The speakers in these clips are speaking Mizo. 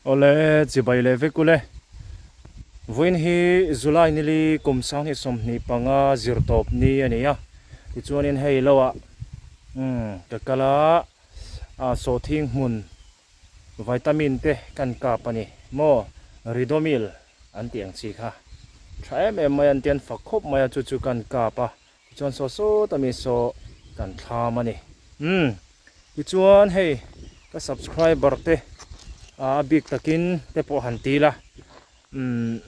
Awle, chibai leh vek ule. Vawiin hi July nili kum 2025 zir tawp ni a ni a. Tichuanin hei lo ah umm ka kal a, ah sawhthing hmun vitamin te kan kap a ni maw, Ridomil an tih ang chi kha tha em em mai a an ti an fak khawp mai a chu chu kan kap a. Tichuan saw sawt a mi saw kan thlam a ni. Umm tichuan hei ka subscriber te a bik takin te pawh han ti la umm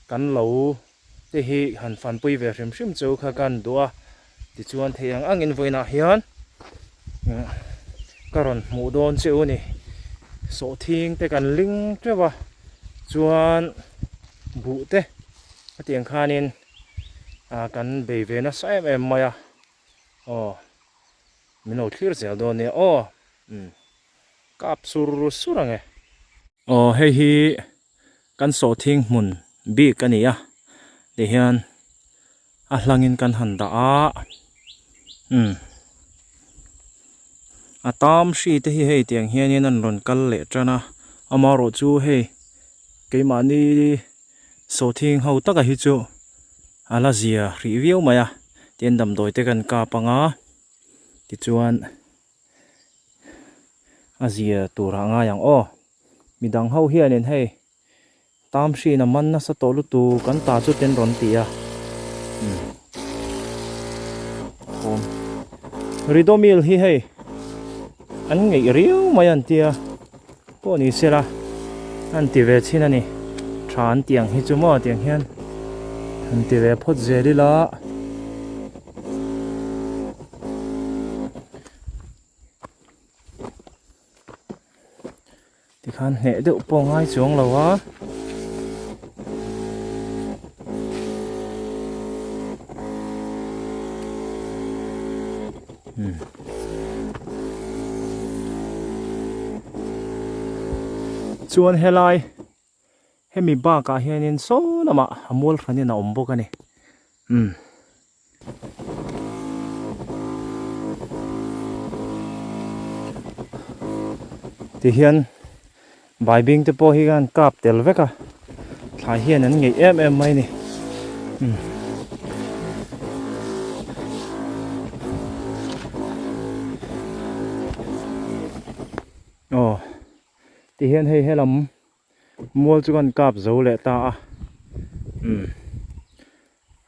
kan lo te hi han fanpui ve hrim hrim chu kha ka han duh a tichuan thei ang angin vawiinah hian ka rawn hmuh dawn che u ni. Sawhthing te kan ling teuh a chuan buh te hetiang khanin. ah kan bei ve nasa em em mai a aw min lo thlir zel dawn nia aw umm kap sur sur ang e. Aw hei hi kan sawhthing hmun bik a ni a tihian a hlangin kan han dah a umm a tam hri te hi hei tiang hianin an rawn kal leh tan a amaherawhchu hei keimahni. Sawhthing ho taka hi chu a la zia hrih viau mai a, tin damdawi te kan kap anga tichuan a zia tur ah ngai ang aw midang ho hianin hei tam hrin a man nasa tawh lutuk kan ta chu ten rawn ti a umm Ridomil hi hei an ngeih riau mai an tia. Pawh ni sela an ti ve chhin a ni. Tha an tih ang hi chu maw tiang hian han ti ve phawt zel ila. Tikhan hneh deuh pawh ngai chuang lo a. Chuan helai hemi bakah hianin saw lamah a mual hranin a awm bawk a ni umm. Tihian Baibing te pawh hi khan kap tel vek a, thlai hian an ngeih em em mai a ni. Umm. Aw, tihian hei helam mual chu kan kap zo leh ta a, umm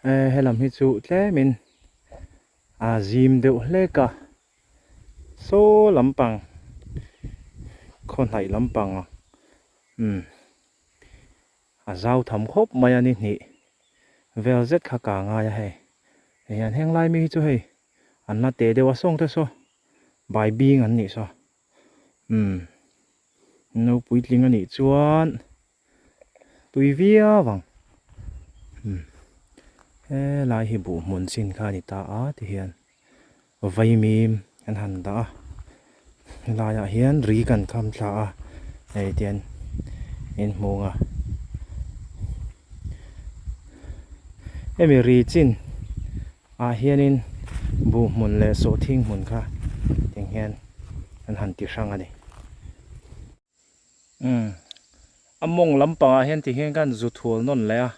e helam hi chu tlemin a zim deuh hlek a. Saw lampang khaw hnaih lampang umm a zau tham khawp mai a ni hnih vel zet kha ka ngai a hei hei hian heng lai mi hi chu hei an la teh deuh a sawng te saw bai bing an nih saw umm no puitling a nih chuan tui viau ang umm helai hi buh hmun chin kha a ni ta a tihian. Vaimim an han dah a, helaiah hian ri kan kham thla a, hei tian in hmung a. Hemi ri chin ah hianin buh hmun leh sawhthing hmun kha tiang hian an han ti hrang a ni. Umm a mawng lampangah hian ti hian khan zu thual nawn leh a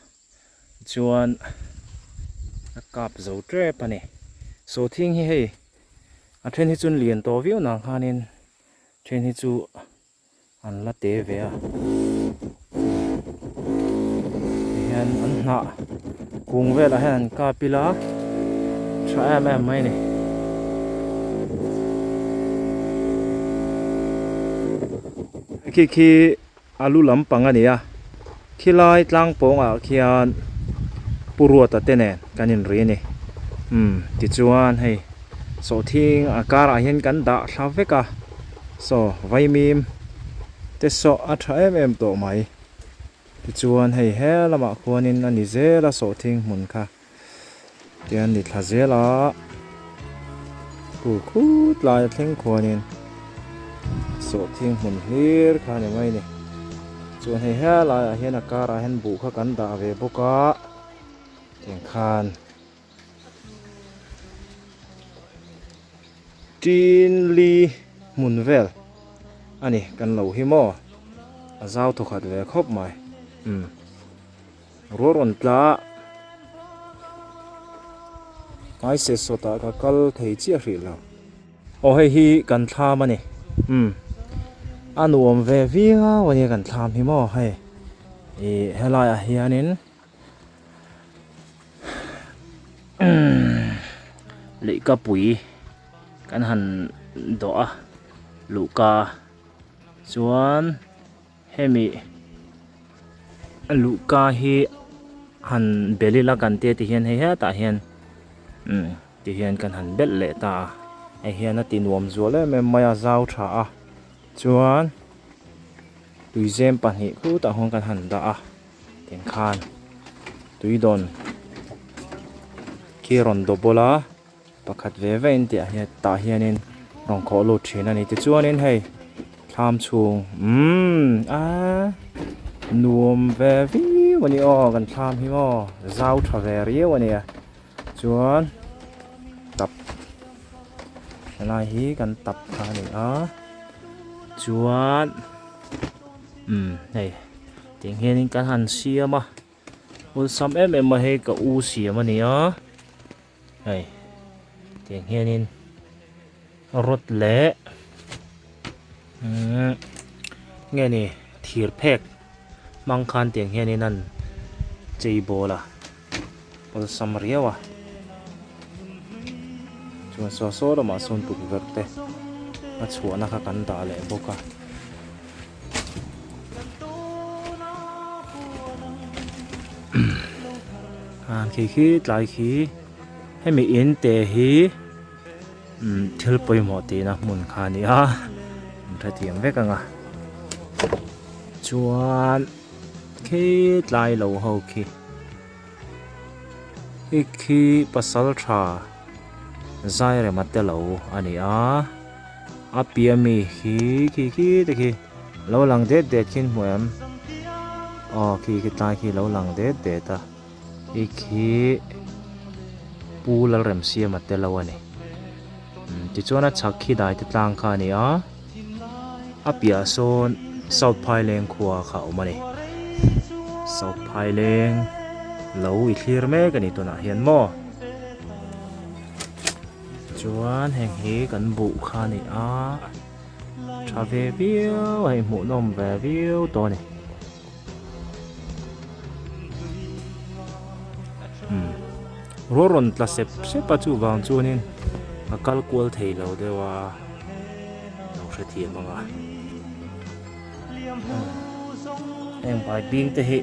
chuan a kap zo tep a ni sawhthing hi hei a then hi chu an lian tawh viau nang khanin then hi chu an la te ve a tihian an hnah kung velah hian an kap ila tha em em mai a ni. Khi khi a lu lampang a ni a khilai tlang pawngah khian Pu Ruata te nen kan inri a ni umm tichuan hei sawhthing a karah hian kan dah thla vek a saw vaimim te saw a tha em em tawh mai tichuan hei he lamah khuanin a ni zel a sawhthing hmun kha. Tian ni thla zel a khu khut lai a thleng khuanin sawhthing hmun hlir kha a ni mai a ni. Chuan hei helaiah hian a karah hian buh kha kan dah ve bawk a tiang khan tin li hmun vel a ni kan lo hi maw. A zau thawkhat ve khawp mai. Umm. Ruah rawn tla a. Hmai se sawtah ka kal thei chiah hrih lo. Aw hei hi kan thlam a ni. Umm. A nuam ve viau a nia kan thlam hi maw hei. Ih helaiah hianin Leihkapui kan han dawh a luhka chuan hemi luhka hi han bel ila kan tia ti hian hei hetah hian umm ti hian kan han belh leh ta a hei hian a ti nuam zual em em mai a zau tha a chuan tuizem pahnih khutah khuan kan han dah a. Tiang khan tui dawn khi rawn double a pakhat ve ve in tih ah hian tah hianin rawn khawh lut thin a ni tichuanin hei thlam chhung umm a nuam ve viau a ni aw kan thlam hi maw zau tha ve riau a nia chuan tap helai hi kan tap kha a ni a chuan umm hei. Tiang hianin kan han siam a, awlsam em em a hei ka u siam a ni a, hei tiang hianin rod leh umm nge ni thir phek hmang khan tiang hianin an chei bawl a, awlsam riau a, chuan saw saw lamah sawn tukverh te a chhuahna kha kan dah leh bawk a. Khi khi tlai khi hemi in te hi thil pawimawh tihna hmun kha a ni a an hrethiam vek ang a chuan khi tlai lo ho khi khi khi pasal tha zairema te lo a ni a. A piah mi khi khi khi te khi lo lang det det khi an hmu em aw khi khi tlai khi lo lang det det a i khi pu Lalremsiama te lo a ni tichuan a chhak khi dai te tlang kha a ni a a piah sawn south phaileng khua kha a awm a ni south phaileng lo i thlir mek a ni tunah hian maw. Chuan heng hi kan buh kha a ni a tha ve viau a hei hmuhnawm ve viau tawh a ni umm ruah rawn tla sep sep a chuvang chuanin a kal kual thei lo deuh a lo hrethiam ang a heng bai bing te hi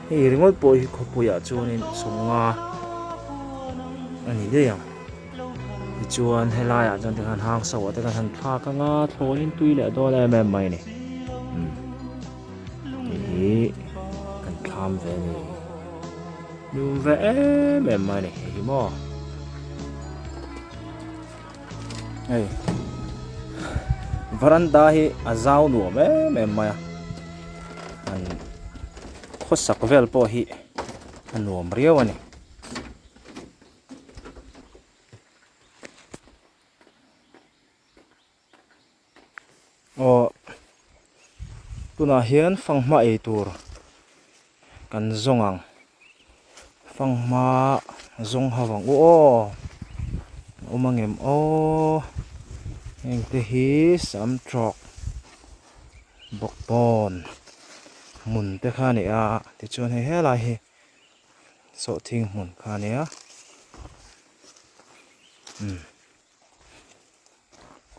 hei ringawt pawh hi khawpuiah chuanin sawmnga a ni daih ang tichuan helaiah chuan tikhan hang so ah te khan han thlak anga thlawhin tui leh dawn em em mai a ni umm hei hi kan thlam ve a ni lum ve em em mai a ni hei hi maw. Hei varanda hi a zau nuam em em mai a an khawsak vel pawh hi a nuam riau a ni. Aw tunah hian fanghma ei tur kan zawng ang fanghma zawng ho ang u aw awm ang em aw heng te hi sam trawk bawkbawn hmun te kha a ni a tichuan hei helai hi sawhthing hmun kha a ni a umm.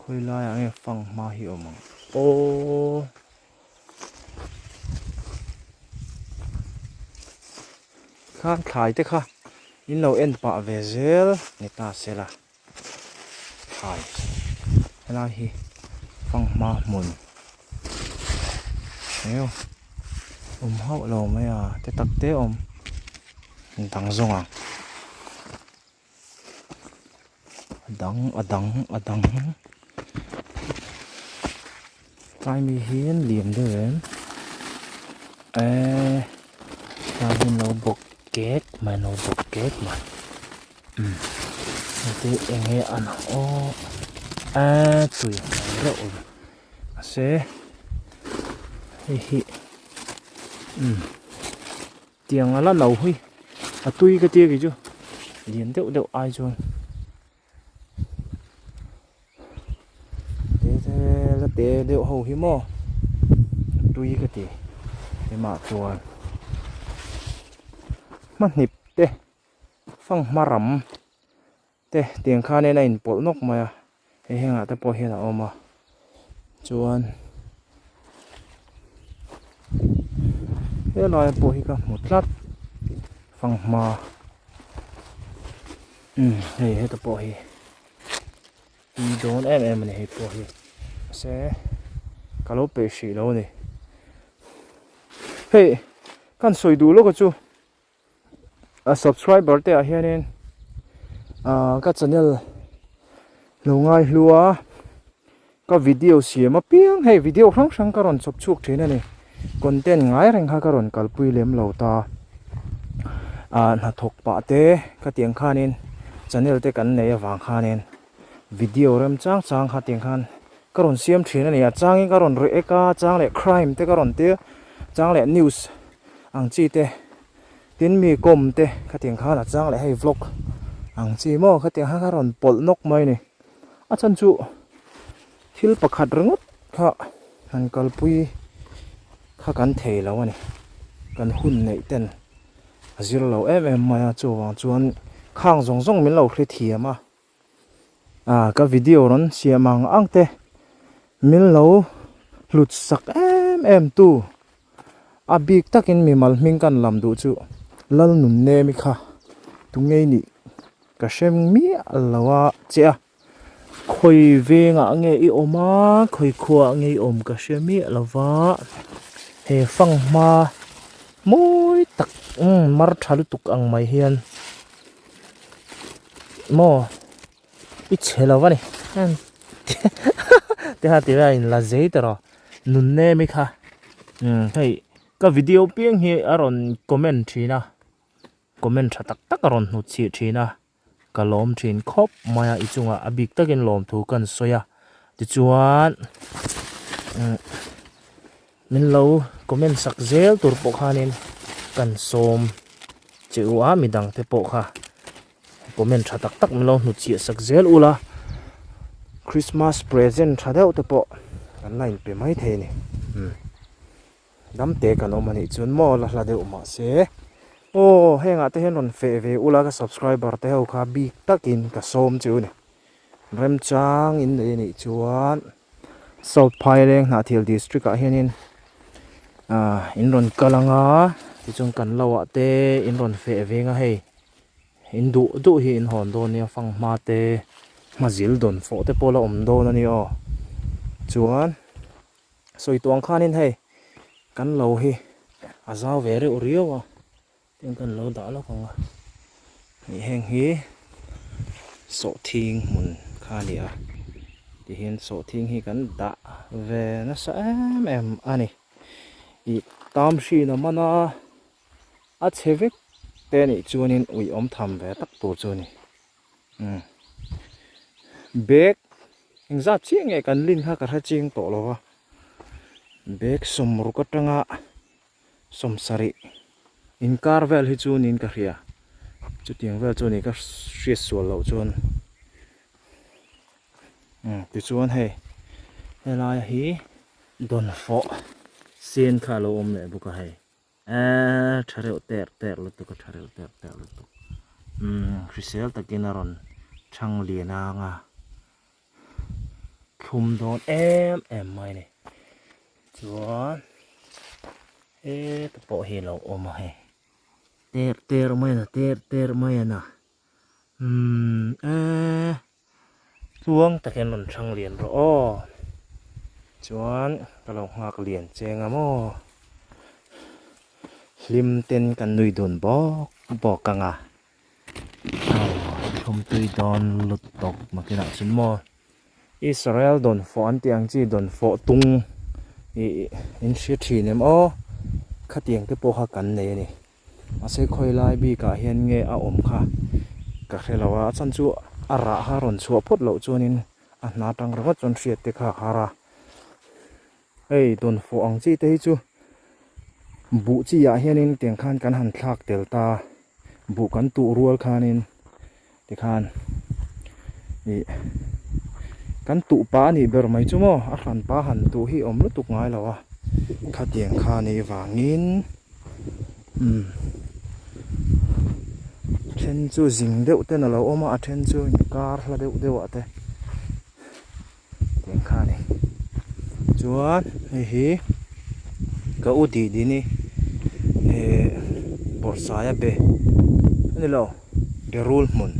Khawi laiah nge fang hma hi awm ang aw. Khan thlai te kha in lo en pah ve zel ni ta se la thlai helai hi fang hma hmun hreu awm hauh lo mai a te tak te awm dang zawng ang. A dang a dang a dang tlai mi hi an lian deuh em eee tlai hi an lo bawk kek mai an lo bawk kek mai umm heti eng nge an ang aw eee tui hmel reuh mahse. Hei hi umm tiang a la no hi a tui ka tia kei chu lian deuh deuh ai chuan te te la te deuh ho hi maw a tui ka ti hemah chuan hmahnip te fanghma ram te tiang khanin a inpawlh nawk mai a hei hengah te pawh hian a awm a chuan helai pawh hi ka hmu tlat fanghma umm hei heta pawh hi tui dawn em em a ni hei pawh hi mahse ka lo peih hrih lo a ni hei kan sawi duh lawk a chu. A subscriber te ah hianin ah ka channel lo ngai hlu a ka video siam apiang hei video hrang hrang ka rawn chawp chhuak thin a ni content ngai reng kha ka rawn kalpui lem lo ta ah hnathawk pah te ka tiang khanin channel te kan nei avang khanin video rem chang chang kha tiang khan ka rawn siam thin a ni a changin ka rawn react a chang leh crime te ka rawn tir chang leh news ang chi te tin mi kawm te khatiang khan a chang leh hei vlog ang chi maw khatiang khan a rawn pawlh nawk mai a ni a chhan chu thil pakhat ringawt kha han kalpui kha kan thei lo a ni kan hun neih ten a zir lo em em mai a chuvang chuan khang zawng zawng min lo hrethiam a. Ah ka video rawn siam ang ang te min lo hlut sak em em tu a bik takin mimal hming kan lam duh chu Lalnunnemi kha tungei nih ka hre miah lo a che a khawi vengah nge i awm a khawi khuaah nge i awm ka hre miah lo va he fanghma mawi tak umm mar tha lutuk ang mai hian. Maw i chhe lo a ni te kha ti vel a inla zei ta rawh nun nem i kha umm hei ka video piang hi a rawn comment thin a comment tha tak tak a rawn hnut chhih thin a ka lawm thin khawp mai a i chungah a bik takin lawmthu kan sawi a tichuan umm min lo comment sak zel tur pawh khanin kan sawm che u a midang te pawh kha comment tha tak tak min lo hnut chhiah sak zel ula Christmas present tha deuh te pawh kan la inpe mai thei a ni umm dam te kan awm a nih chuan maw la hla deuh mahse aw hengah te hian rawn feh ve ula ka subscriber te ho kha bik takin ka sawm che u a ni remchang in nei a nih chuan. South Phaileng Hnahthial District ah hianin ah in rawn kal ang a tichuan kan lo ah te in rawn feh veng a hei in duh duh hi in hawn dawn nia fanghma te hmazil dawn fawh te pawh la awm dawn a ni aw chuan sawi tawh ang khanin hei kan lo hi a zau ve reuh riau a. Tin kan lo dah lawk ang a, ih heng hi sawhthing hmun kha a ni a, tihian sawhthing hi kan dah ve nasa em em a ni, ih tam hrin a man a, a chhe vek te a nih chuanin ui awm tham ve tak tur chu a ni, umm bag engzat chiah nge kan lin kha ka hre ching tawh lo va, bag sawmruk atanga. Sawmsarih inkar vel hi chu niin ka hria chutiang vel chu ni ka hriat sual loh chuan umm tichuan hei helai hi dawnfawh sen kha a lo awm leh bawk a hei eee tha reuh ter ter lutuk a tha reuh ter ter lutuk umm hrisel takin a rawn chhang lian ang a. Thlum dawn em em mai a ni chuan heta pawh hi alo awm a hei ter ter mai a na ter ter mai a na umm eee tluang takin rawn thlang lian rawh aw chuan ka lo nghak lian cheng a maw hlim ten kan nui dun bawk bawk ang a. Thlum tui dawn lutuk makinah chuan maw Israel dawn fawh an tih ang chi dawn fawh tung ih in hria thin em aw khatiang te pawh kha kan nei a ni mahse khawi lai bikah hian nge a awm kha ka hre lo a a chhan chu a rah kha rawn chhuah phawt loh chuanin a hna tang ringawt chuan hriat te kha a har a. Hei dawnfawh ang chi te hi chu buh chi ah hianin tiang khan kan han thlak tel ta buh kan tuh rual khanin tikhan ih kan tuh pah a nih ber mai chu maw a hran pa han tuh hi awm lutuk ngai lo a khatiang kha nih vangin umm then chu zing deuh ten a lo awm a a then chu inkar hla deuh deuh ah te. Tiang kha a ni. Chuan hei hi ka u tih dini eh bawrhsaia be a ni lo berul hmun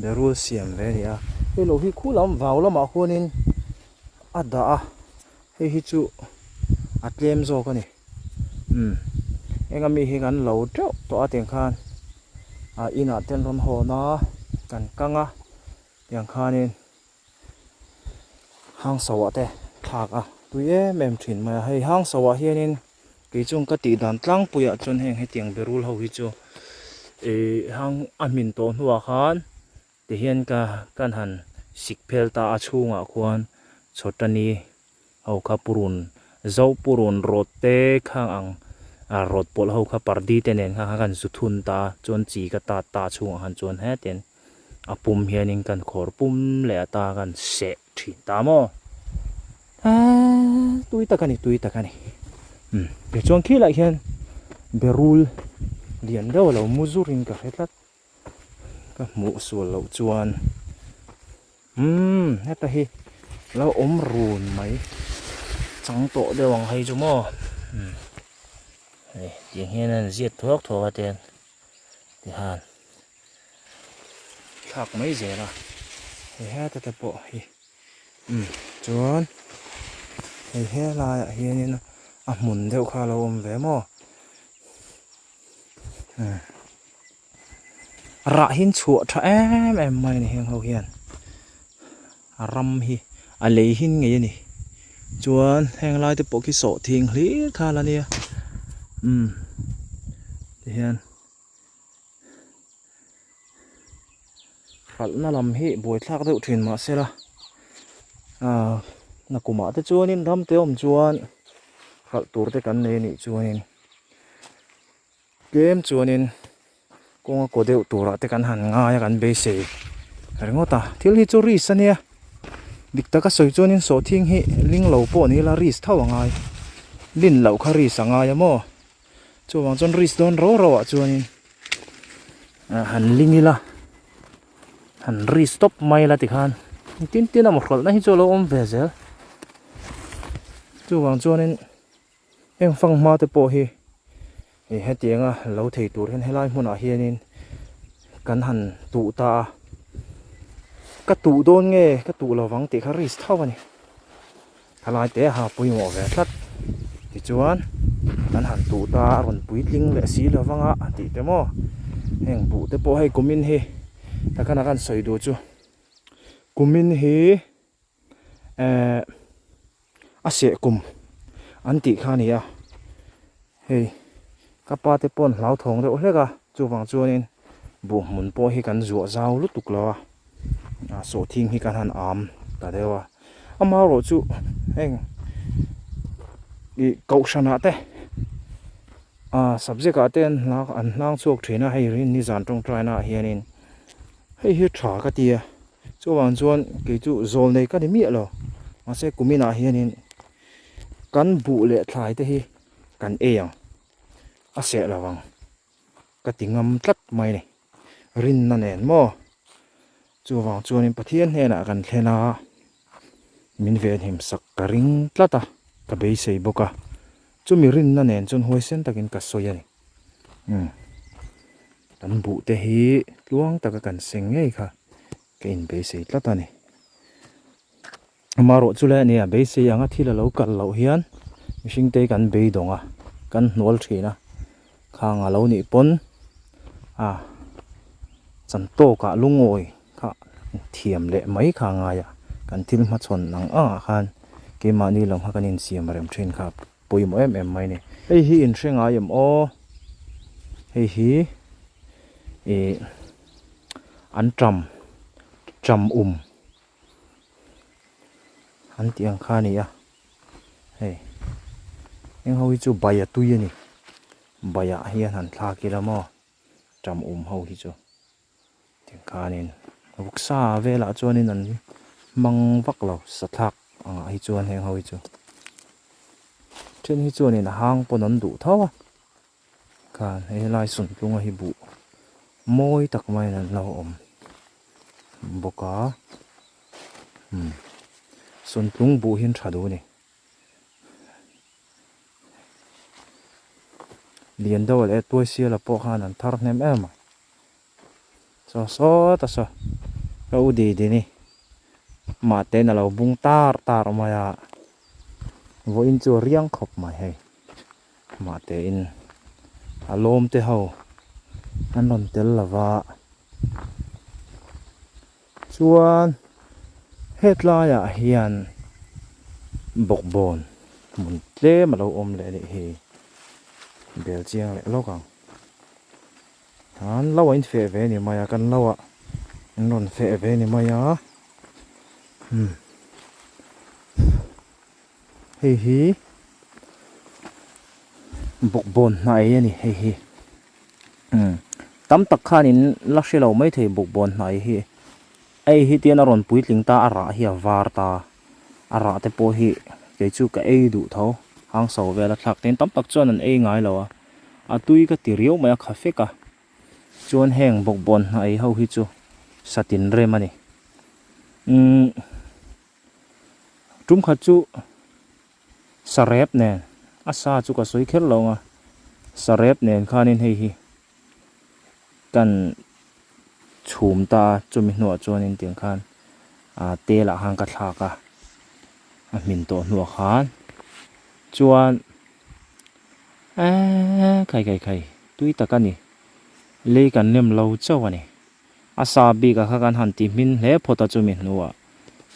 berul siam ve a ni a hei lo hi khu lam vau lamah khuanin a dah a hei hi chu a tlem zawk a ni umm eng ami hi kan lo teuh tawh a tiang khan ah inah te an rawn hawn a kan kang a. Tiang khanin hang sauh ah te thlak a tui em em thin mai a, hei hang sauh ah hianin kei chuan ka tih dan tlangpui ah chuan heng hetiang berul ho hi chu ih hang a hmin tawh hnuah khan tihian ka kan han sik phel ta a chhungah khuan chhawtani ho kha purun zo purun rawt te khang ang ah rawt pawlh ho kha pardi te nen khan kan zu thun ta a chuan chi ka tat ta chhungah khan chuan hetin a pum hianin kan khawr pum leh ata kan seh thin ta maw aaa tui tak a ni tui tak a ni umm tichuan khilaiah hian berul lian deuh a lo mu zurin ka hre tlat. Ka hmuh sual loh chuan umm heta hi lo awm run mai chang tawh deuh ang hei chu maw umm hei tiang hian an ziat thuak thuak a ten tihan thlak mai zel a hei heta te pawh hi umm chuan hei helaiah hianin a hmun deuh kha a lo awm ve maw umm. Rah hi chhuah tha em em mai a ni heng ho hian a ram hi a lei hin ngei a ni chuan heng lai te pawh khi sawh thing hlir kha la nia umm tihian hralhna lam hi buaithlak deuh thin mahsela ah nakumah te chuanin ram te awm chuan hralh tur te kan nei a nih chuanin. Tlem chuanin kawnga kaw deuh turah te kan han ngai a kan beisei ringawt a thil hi chu risk a nia dik taka sawi chuanin sawhthing hi ling lo pawh ni ila risk tho a ngai lin loh kha risk a ngai a maw chuvang chuan risk dawn rau rau ah chuanin ah han ling ila han risk tawp mai ila tikhan tin tin a maw hrawlhna hi chu a lo awm ve zel chuvang chuanin. Heng fanghma te pawh hi ih hetianga lo thei tur hian helai hmunah hianin kan han tuh ta a, ka tuh dawn nge ka tuh lovang tih kha risk tho a ni. Helai te a ha pawimawh ve tlat tichuan kan han tuh ta a rawn puitling leh si lovang a tih te maw heng buh te pawh hei kumin hi takana kan sawi duh chu kumin hi ehh. A seh kum an tih kha a ni a, hei ka pa te pawh an hlauthawng deuh hlek a, chuvang chuanin buh hmun pawh hi kan zuah zau lutuk lo a, ah sawhthing hi kan han am ta deuh a, amaherawh chu heng ih kohhran ah te ah subject ah te an an hlang chhuak thin a, hei nizan tawngtai na ah hianin hei hi tha ka ti a. Chuvang chuan kei chu zawl nei ka ni miah lo, mahse kuminah hianin kan buh leh thlai te hi kan ei ang, a seh lo ang ka ti ngam tlat mai a ni, rinna nen maw? Chuvang chuanin Pathian hnenah kan thlen a, min venhim sak ka ring tlat a, ka beisei bawk a, chumi rinna nen chuan huaisen takin ka sawi a ni. Umm. Kan buh te hi tluang taka kan seng ngei kha ka inbeisei tlat a ni. Amaherawh chu le nia beisei anga thil a lo kal loh hian mihring te hi kan beidawng a, kan hnual thin a, khang a lo nih pawn a chan tawkah lungawi kha thiam leh mai kha a ngai a, kan thil hmachhawn ang angah khan keimahni lam kha kan insiam rem thin kha. Pawimawh em em mai a ni. Hei hi in hre ngai em aw? Hei hi ih an ṭam ṭam um an tih ang kha a ni a. Hei eng ho hi chu bai a tui a ni. Baiah hian han thlak ila maw ṭam um ho hi chu tikhanin vawksa velah chuanin an hmang vak lo sathlak angah hi chuan heng ho hi chu then hi chuanin a hang pawn an duh tho a khan hei helai suntlunga hi buh mawi tak maiin an lo awm bawk a umm suntlung buh hi an tha duh a ni. Lian deuh leh Tuaisiala pawh khan an thar hnem em a. Saw sawt a saw ka u di dini mahten a lo bung tar tar mai a, vawiin chu a riang khawp mai hei. Mahtein a lawm te ho an rawn tel lo va. Chuan hetlaiah hian bawkbawn hmun tlem a lo awm leh anih hi bel chiang leh lawk ang. An lo a infeh ve ni mai a kan lo ah an rawn feh ve ni mai a umm hei hi bawkbawn hnai a ni hei hi. Umm tam tak khanin la hre lo maithei bawkbawn hnai hi hei hi tian a rawn puitling ta a rah hi a var ta a rah te pawh hi kei chu ka ei duh tho hang so vel a thlak ten tam tak chuan an ei ngai lo a a tui ka ti riau mai a kha fek a chuan heng bawkbawn hnai ho hi chu satin rem a ni umm tum khat chu. Sarep nen, a sa chu ka sawi kher lo ang a, sarep nen khanin hei hi kan chhum ta a, chumi hnuah chuanin tiang khan ah tel ah khan ka thlak a, a hmin tawh hnuah khan chuan eeee khai khai khai tui tak a ni, lei kan lem lo chauh a ni. A sa bik ah kha kan han ti hmin hle phawt a chumi hnuah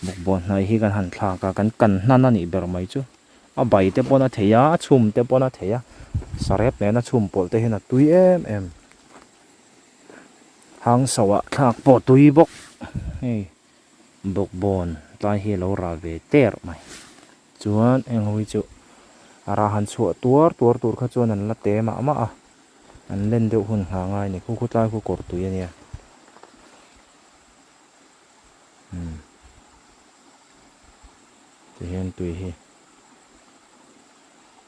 bawkbawn hnai hi kan han thlak a, kan kan hnan a nih ber mai chu. A bai te pawn a thei a, a chhum te pawn a thei a, sarep nena chhum pawlh te hian a tui em em. Hang sauh ah thlak pawh tui bawk hei bawkbawn tlai hi a lo rah ve ter mai. Chuan heng ho hi chu a rah han chhuah tuar tuar tur kha chuan an la te mah mah a. An len deuh hun nghah ngai a ni. Khu khu tlai khu kawr tui a nia. Umm. Tihian tui hi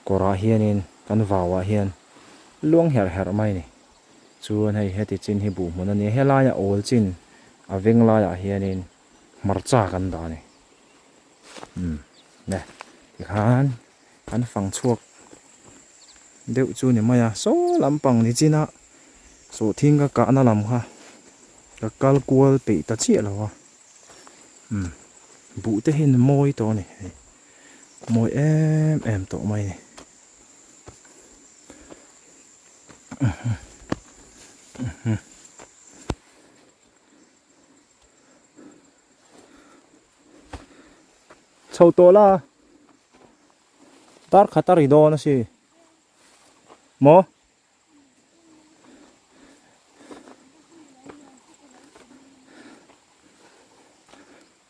kawrah hianin kan vauah hian luang herh herh mai a ni. Chuan hei heti chin hi buh hmun a nia. Helaia awl chin a veng laiah hianin hmarcha kan dah a ni. Umm. Nge tikhan. An fang chhuak deuh chu ni mai a, saw lampang ni chin a sawhthing ka kahna lam kha ka kal kual peih ta chiah lo a, umm buh te hian mawi tawh a ni hei mawi em em tawh mai a ni. Chho tawh la. Dar khat a ri dawn a si. Maw?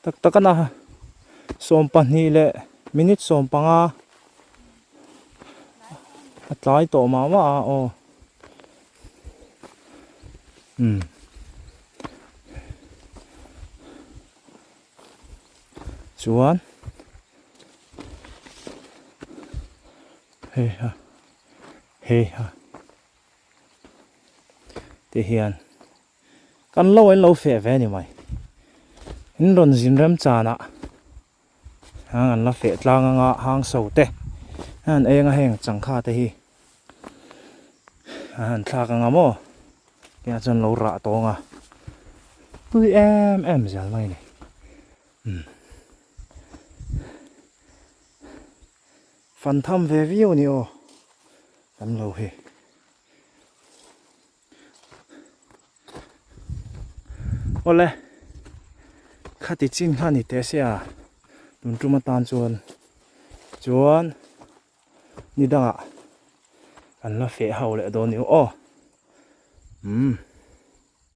Tak tak a na 12 leh minute 15 a tlai tawh mah mah a aw. Umm. Chuan hei ha hei ha ti hian kan lo in lo feh ve a ni mai in rawn zin rem chan ah hang an la feh tlang anga hang so te an eng a heng changkha te hi a han thlak anga maw Tiah chuan lo rah tawng a, tui em em zel mai a ni. Umm. Fan tham ve viau a ni aw, kan lo hi. Awle, khati chin kha ni teh sia, tun tum atan chuan chuan ni dangah kan la feh ho leh dawn ni aw. Umm.